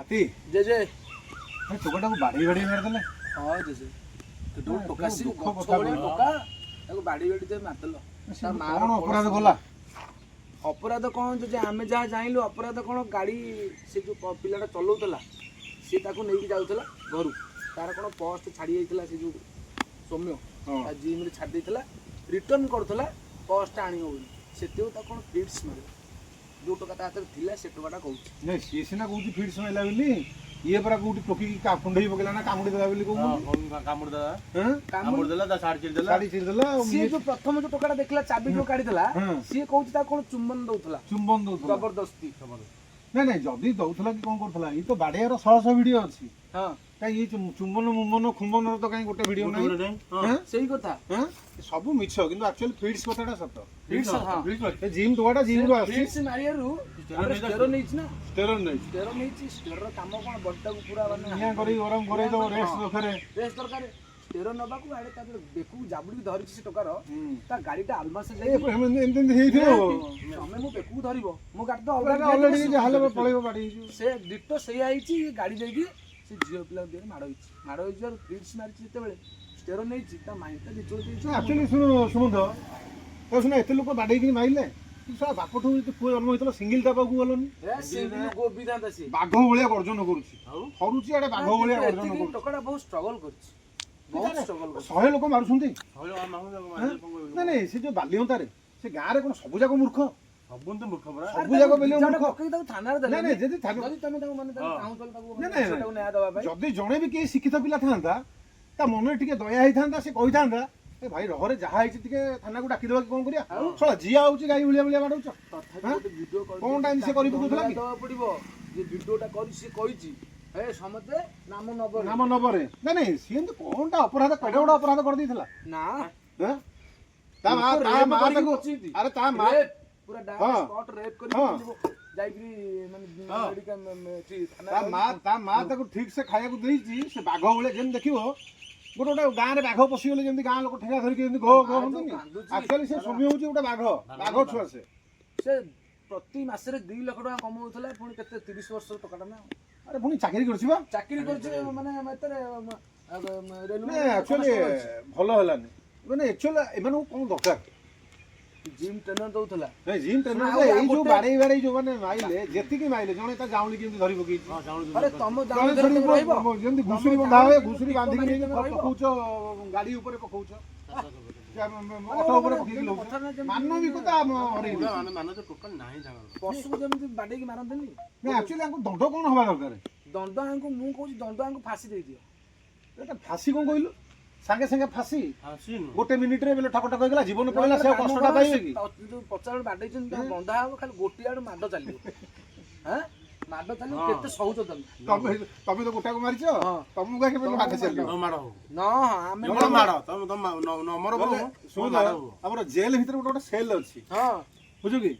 ହାତୀ। ଜେଜେ। ଟୋକାଟାକୁ ବାଡେଇ ବାଡେଇ ମାରିଦେଲେ। ହଁ ଜେଜେ, କେତେ ଟୋକା ସେ। ଦୁଃଖ ଗଛ କଥା ଭଳିଆ କହିଲ। ଟୋକା, ତାକୁ ବାଡେଇ ବାଡେଇ ଦେଇ ମାରିଦେଲ। ସେ ତା ମାର କଣ କଳସ ଅପରାଧ କଲା? ଅପରାଧ କଣ ଜେଜେ, ଆମେ ଯାହା ଜାଣିଲୁ ଅପରାଧ କଣ, ଗାଡ଼ି ସେ ଯୋଉ ପିଲାଟା ଚଲଉଥିଲା, ସିଏ ତାକୁ ନେଇକି ଯାଉଥିଲା ଘରୁ। ତାର କଣ ପର୍ସ ଛାଡ଼ି ଯାଇଥିଲା, ସେ ଯୋଉ ସୌମ୍ୟ ତା ଜିମ୍ରେ ଛାଡ଼ି ଦେଇଥିଲା, ରିଟର୍ନ କରୁଥିଲା ପର୍ସଟା ଆଣିବ ବୋଲି, ସେଥିପାଇଁ ତାକୁ କଣ ଫିଟ୍ସ ମାରିଲା। ଯୋଉ ଟୋକା ତା ହାତରେ ଥିଲା, ସେ ଟୋକାଟା କହୁଛି। ନାଇଁ, ସିଏ ସିନା କହୁଛି ଫିଟ୍ସ ମାରିଲା ବୋଲି, ଇଏ ପରା କୋଉଠି ଟୋକିକି କୁଣ୍ଢେଇ ପକେଇଲା ନା କାମୁଡି ଦେଲା ବୋଲି କହୁଛନ୍ତି। କାମୁଡି ଦେଲା। ହଁ? କାମୁଡି ଦେଲା, ତା ଶାଢୀ ଚିରି ଦେଲା। ଶାଢୀ ଚିରିଦେଲା ଆଉ ସିଏ ଯୋଉ ପ୍ରଥମ ଯୋଉ ଟୋକାଟା ଦେଖିଲା, ଚାବି ଯୋଉ କାଢିଦେଲା, ସିଏ କହୁଛି ତାକୁ କଣ ଚୁମ୍ବନ ଦଉଥିଲା। ଚୁମ୍ବନ ଦଉଥିଲା। ଜବରଦସ୍ତି। ନାଇଁ ନାଇଁ, ଯଦି ଦଉଥିଲା କି କଣ କରୁଥିଲା, ଇଏ ତ ବାଡେଇବାର ଶହ ଶହ ଭିଡିଓ ଅଛି। କାଇଁ ଇଏ ଚୁମ୍ବନ ମୁମ୍ବନ ଖୁମ୍ବନର ତ କାଇଁ ଗୋଟେ ଭିଡିଓ ଗୋଟେ ନାହିଁ? ଗୋଟେ ନାହିଁ। ହଁ। ହଁ? ସେଇ କଥା। ହଁ? ସବୁ ମିଛ, କିନ୍ତୁ ଆକ୍ଚୁଆଲି ଫିଟ୍ସ କଥାଟା ସତ। ଫିଟ୍ସ, ହଁ। ସେ ଜିମ୍ ଟୋକାଟା ଜିମ୍ ରୁ ଆସିଛି। ଫିଟ୍ସ ମାରିବାରୁ ଷ୍ଟେରୋ ନେଇଛି ନା। ଷ୍ଟେରଏଡ୍ ନେଇଛି। ଷ୍ଟେରୋ ନେଇଛି। ଷ୍ଟେରୋର କାମ କଣ? ବଡିଟାକୁ ପୁରା ମାନେ ନିଆଁ କରି ଗରମ କରେଇ ଦବ, ରେଷ୍ଟ ଦରକାର। ରେଷ୍ଟ ଦରକାର। ଷ୍ଟେରୋ ନବାକୁ ଆଡେ ତାପରେ ବେକକୁ ଜାବୁଡିକି ଧରିଛି ସେ ଟୋକାର, ତା ଗାଡିଟା ଆଲମାସ ଏ ଯାଇକି ଏମିତି ଏମିତି ଏମିତି ହେଇଥିବ। ତମେ ମୋ ବେକକୁ ଧରିବ, ମୋ ଗାଡି ତ ଅଲଗା ଅଲରେଡି ଯାହାହେଲେ ପଳେଇବ, ବାଡେଇ ହେଇଯିବ। ସେ ଡିଟୋ ସେଇଆ ହେଇଛି। ଇଏ ଗାଡି ଯାଇକି ସେ ଝିଅ ପିଲାଙ୍କ ଦେହରେ ମାଡ଼ ହେଇଛି। ମାଡ଼ ହେଇଯିବାରୁ ଫିଟ୍ସ ମାରିଛି, ଯେତେବେଳେ ଷ୍ଟେରୋ ନେଇଛି, ତା ମାଇଣ୍ଡଟା ବିଚଳିତ ହେଇଛି। ଆକ୍ଚୁଆଲି ଶୁଣ ସୁମନ୍ତ, ତ ଶୁଣ, ଏତେ ଲୋକ ବାଡେଇକିନି ମାରିଲେ, କିନ୍ତୁ ଶଳା ବାପଠୁ ଯଦି ପୁଅ ଜନ୍ମ ହେଇଥିଲା, ସିଙ୍ଗିଲ ତା ପାଖକୁ ଗଲନି। ଏ ସିଙ୍ଗିଲ ଗୋବିଥାନ୍ତା ସିଏ। ବାଘ ଭଳିଆ ଗର୍ଜନ କରୁଛି। ଆଉ? ଥରୁଛି ଆଡେ, ବାଘ ଭଳିଆ ଗର୍ଜନ ଏତିକି କରୁଛି। ଟୋକାଟା ବହୁତ ଷ୍ଟ୍ରଗଲ କରିଛି, ବହୁତ ଷ୍ଟ୍ରଗଲ କରିଛି। 100 ଲୋକ ମାରୁଛନ୍ତି। ଶହେ ଟଙ୍କା ମାଗୁଛି, ତାକୁ ମାରିଦେଲେ କଣ କହିବୁ? ନାଇଁ ନାଇଁ, ସେ ଯୋଉ ବାଲିଅନ୍ତାରେ ସେ ଗାଁରେ କଣ ସବୁ ଯାକ ମୂର୍ଖ? ସବୁ ତ ମୂର୍ଖ ପରା। ସବୁ ଯାକ ବେଲେ ଜଣେ ମୂର୍ଖ। ପକେଇକି ତାକୁ ଥାନାରେ ଦେଲେ। ନାଇଁ ନାଇଁ, ଯଦି ଯଦି ତମେ ତାକୁ ମାନେ ତାକୁ ହଁ। ଚାହୁଁଥିଲ ତାକୁ ନାଇଁ, ନାଇଁ, ସେଟାକୁ ନ୍ୟାୟ ଦେବା ପାଇଁ, ଯଦି ଜଣେ ବି କେହି ଶିକ୍ଷିତ ପିଲା ଥାନ୍ତା, ତା ମନରେ ଟିକେ ଦୟା ହେଇଥାନ୍ତା, ସେ କହିଥାନ୍ତା, ଏ ଭାଇ ରହରେ, ଯାହା ହେଇଛି ଟିକେ ଥାନାକୁ ଡାକିଦେବା କି କଣ କରିବା। ଶଳା ଯିଏ ଆଉଛି ଗାଈ ଭଳିଆ ଭଳିଆ ବାଡଉଛ। ତଥାପି ହାଁ? ଗୋଟେ ଭିଡିଓ କଣଟା ଏମିତି ସେ କରି ପକଉଥିଲା କି? ଦେବାକୁ ପଡିବ। ଯେ ଭିଡିଓଟା କରିଛି, ସେ କହିଛି ଏ ସମସ୍ତେ ନାମ ନବ ନାମ ନବରେ। ନାଇଁ ନାଇଁ, ସିଏ ଏମିତି କଣଟା ଅପରାଧ, କେଡେ ବଡ ଅପରାଧ କରିଦେଇଥିଲା? ନା। ହାଁ? ତା ମା ଲୋକ ତା rape ମା କରିକି ତାକୁ ବଞ୍ଚେଇଛି। ଆରେ ତା ମା Rape, ପୁରା ଡାଇରେକ୍ଟ ସ୍ପଟ ରେପ୍ କରି ଯାଇକିରି ମାନେ ମେଡିକାଲ ଏଠି ଥାନାରେ ତା ମା ରହିଛି। ତା ମା ତାକୁ ଠିକ ସେ ଖାଇବାକୁ ଦେଇଛି। ସେ ବାଘ ଭଳିଆ ଯେମିତି ଦେଖିବ, ଗୋଟେ ଗୋଟେ ଗାଁରେ ବାଘ ପଶିଗଲେ ଯେମିତି ଗାଁ ଲୋକ ଠେଙ୍ଗା ଧରିକି ଯେମିତି ଘୋ ଘୋ ମା ଯୋଉ ହୁଅନ୍ତିନି, କାନ୍ଦୁଛି, ଆକ୍ଚୁଆଲି ସେ ସୌମ୍ୟ ହଉଛି ଗୋଟେ ବାଘ, ବାଘ ଛୁଆ ସେ। ସେ ପ୍ରତି ମାସରେ 2 ଲକ୍ଷ ଟଙ୍କା କମଉଥିଲା। ପୁଣି କେତେ 30 ବର୍ଷର ଟୋକାଟା ନା? ଆରେ ପୁଣି ଚାକିରି କରୁଛି ବା। ଚାକିରି କରୁଛି ମାନେ ଏଥିରେ ରେଲୱେ। ନାଇଁ, ଆକ୍ଚୁଆଲି ଭଲ ହେଲାନି। ମାନେ ଆକ୍ଚୁଆଲି ଏମାନଙ୍କୁ କଣ ଦରକାର? ଜିମ୍ ଟ୍ରେନର ଦଉଥିଲା। ନାଇଁ, ଜିମ୍ ଟ୍ରେନର ଆଉ ଏଇ ଯୋଉ ଗୋଟେ- ବାଡେଇ ବାଡେଇ ଯୋଉମାନେ ମାଇଲେ, ଯେତିକି ମାଇଲେ, ଜଣେ ତା ଯାଉଁଳି କେମିତି ଧରି ପକେଇଛି। ହଁ, ଜାଣୁଛୁ। ଆରେ ତମ ଜଣେ ଜାଣୁ ଛଡି ରହିବ ଯେମିତି ତମ ଘୁଷୁରୀ ବନ୍ଧା ହୁଏ, ଜାଉଁଳି ଘୁଷୁରୀ ଟିପ ବାନ୍ଧିକି ମାରିକି ନେଇକି ତମେ ରହିବ? ପକଉଛ, ଗାଡି ଉପରେ ପକଉଛ, ମାନେ ଅଟୋ ଉପରେ ମାନେ ପକେଇକି ଯେମିତି ଲଉଛ। କଥା ନା ଯେମିତି- ମାନବିକତା ଆମ ହରେଇ ପୁରା ଦେଇଛି। ମାନେ ମାନବ ଟୋଟାଲ ନାହିଁ ତାଙ୍କର। ପଶୁକୁ ଯେମିତି ବାଡେଇକି ମାରନ୍ତିନି। ନାଇଁ, ଆକ୍ଚୁଆଲି ଆଙ୍କୁ ଦଣ୍ଡ କଣ ହବା ଦରକାର? ଦଣ୍ଡ ଆଙ୍କୁ, ମୁଁ କହୁଛି ଦଣ୍ଡ ଆଙ୍କୁ ଫାଶୀ ଦେଇଦିଅ। ଏଟା ଫାଶୀ କଣ କହିଲୁ? ସାଙ୍ଗେ ସାଙ୍ଗେ ଫାଶୀ? ଫାଶୀ ନୁହଁ। ଗୋଟେ ମିନିଟରେ ବେଲେ ଠକ ଠକ ହେଇଗଲା, ଜୀବନ ପଳେଇଲା, ସେ ଆଉ କାମ କଷ୍ଟଟା କର, ପାଇବେ କି? ସେ ଯୋଉ ପଚାର ବାଡେଇଛନ୍ତି ତାକୁ ବନ୍ଧା ହବ, ଖାଲି ଗୋଟିଏ ଆଡୁ ମାଡ଼ ଚାଲିବ। ହାଁ, ମାଡ଼ ଚାଲିବ। କେତେ ସହୁଛ ତମେ? ତମେ ତମେ ତ ଗୋଟାକୁ ମାରିଛ। ହଁ। ତମକୁ କାହିଁକି ବେଲେ ମାଡ଼ ଚାଲିବ? ତମ ମାଡ଼ ହବ। ନ ହଁ, ଆମେ ତମର ମାଡ଼, ତମ ତମ ନମର ବରଂ ଶୁଣ, ମାଡ଼ ହବ। ଆମର ଜେଲ ଭିତରେ ଗୋଟେ ଗୋଟେ ସେଲ୍ ଅଛି। ବୁଝୁ କି,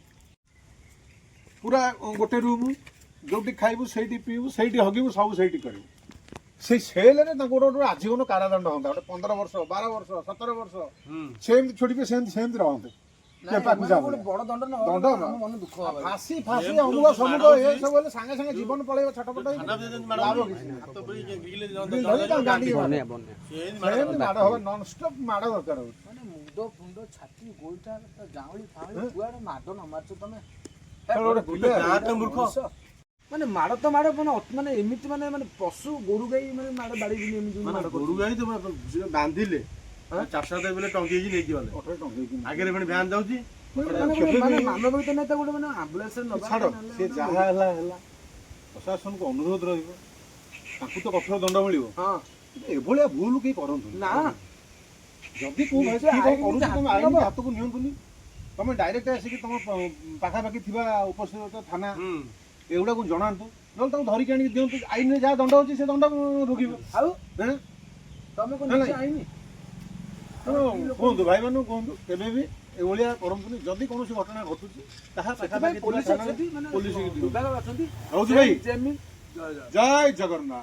ପୁରା ଗୋଟେ ରୁମ୍, ଯୋଉଠି ଖାଇବୁ ସେଇଠି ପିଇବୁ, ସେଇଠି ହଗିବୁ, ସବୁ ସେଇଠି କରିବୁ। ସେଇ ସେଲ୍ରେ ତାଙ୍କୁ ଗୋଟେ ଗୋଟେ ଆଜୀବନ କାରାଦଣ୍ଡ ହୁଅନ୍ତା, ଗୋଟେ 15 ବର୍ଷ, 12 ବର୍ଷ, 17 ବର୍ଷ। ସେମିତି ଛୋଡ଼ିବେ, ସେମିତି ସେମିତି ରହନ୍ତେ। ନାଇଁ, ପାଖକୁ ଏମାନଙ୍କୁ ଯାଅ। ଗୋଟେ ବଡ ଦଣ୍ଡ ନ ଦଣ୍ଡ ଆମ ନା। ମନ ଦୁଃଖ ହବ। ଫାଶୀ ଫାଶୀ ଯେମିତି ଅମୁକ ମାଡ଼ ସମୁକ ହଉଛି। ଏ ସବୁ ହେଲେ ସାଙ୍ଗେ ସାଙ୍ଗେ ଜୀବନ ପଳେଇବ ଛଟପଟ ହେଇକି। ଥାନା ଭିତରେ ଯେମିତି ମାଡ଼ ଲାଭ ହଉଛି, କିଛି ନାହିଁ। ହାତ ପୁରେଇକି ଗିଲେ ଧରି ତାଙ୍କୁ ଗାଣ୍ଡି ମାଡ଼। ସେମିତି ମାଡ଼ ସେମିତି ମାଡ଼ ହବ, ନନଷ୍ଟପ୍ ମାଡ଼ ଦରକାର ହଉଛି। ମାନେ ମୁଣ୍ଡ ଫୁଣ୍ଡ, ଛାତି, ଗୋଇଠା, ତା ଯାଉଁଳି ଫାଉଁଳି, କୁଆଡେ ମାଡ଼ ନ ମାରୁଛ ତମେ? ଗୋଟେ ପିଲା ଗାଁ ତ ମୂର୍ଖ। ମଣିଷ। ମାନେ ମାଡ଼ ତ ମାଡ଼, ମାନେ ମାନେ ଏମିତି ମାନେ ମାନେ ପଶୁ ଗୋରୁ ଗାଈ ମାନେ ମାଡ଼ ବାଡେଇବିନି ଏମିତି ମାନେ ମାଡ଼ ଗୋରୁ ଗାଈ ତ ପୁରା ସେ ବାନ୍ଧିଲେ, ଚାଷ ଦେଇ ଟଙ୍ଗେଇକି ନେଇକି ଗଲେ। ଅଟୋରେ ଟଙ୍ଗେଇକି ଆଗରେ ପୁଣି ଭ୍ୟାନ୍ ଯାଉଛି। ମାନେ ଗୋଟେ ମାନେ ମାନବିକତା ନାହିଁ, ତାକୁ ଗୋଟେ ମାନେ ଆମ୍ବୁଲାନ୍ସରେ ନବା ଛାଡ଼, ନହେଲେ ସେ ମାନେ ଯାହା ହେଲା ହେଲା, ପ୍ରଶାସନକୁ ଅନୁରୋଧ ରହିବ, ତାଙ୍କୁ ତ କଠୋର ଦଣ୍ଡ ମିଳିବ। କିନ୍ତୁ ଏଭଳିଆ ଭୁଲ କେହି କରନ୍ତୁନି। ନା। ଯଦି କୋଉ ଭାଇ ନିଜେ କିଏ କଣ ଆଇନ କରୁଛି, ନିଜେ ତମେ ହାତକୁ ଆଇନ ନବ। ହାତକୁ ନିଅନ୍ତୁନି। ତମେ ଡାଇରେକ୍ଟ ଆସିକି ତମ ପାଖାପାଖି ଥିବା ଉପସ୍ଥିତ ଥାନା ଏଗୁଡ଼ାକୁ ଜଣାନ୍ତୁ, ନହେଲେ ତାଙ୍କୁ ଧରିକି ଆଣିକି ଦିଅନ୍ତୁ। ଆଇନରେ ଯାହା ଦଣ୍ଡ ଅଛି ସେ ଦଣ୍ଡ ଭୋଗିବ। ଆଉ ହେଁ? ତମେ କଣ ନାଇଁ, ନିଜେ ଆଇନି? ତେଣୁ କୁହନ୍ତୁ, ଭାଇମାନଙ୍କୁ କୁହନ୍ତୁ, କେବେ ବି ଏଭଳିଆ କରନ୍ତୁନି। ଯଦି କୌଣସି ଘଟଣା ଘଟୁଛି, ତାହା ସେଥିପାଇଁ ପାଖାପାଖି ଥିବା ପୋଲିସ ଥାନାରେ ଅଛନ୍ତି, ମାନେ ପୋଲିସକୁ ଦିଅନ୍ତୁ। ବିଭାଗ ଅଛନ୍ତି। ରହୁଛି ଭାଇ। ଯେମିତି ଜୟ ଜୟ। ଜୟ ଜଗନ୍ନାଥ।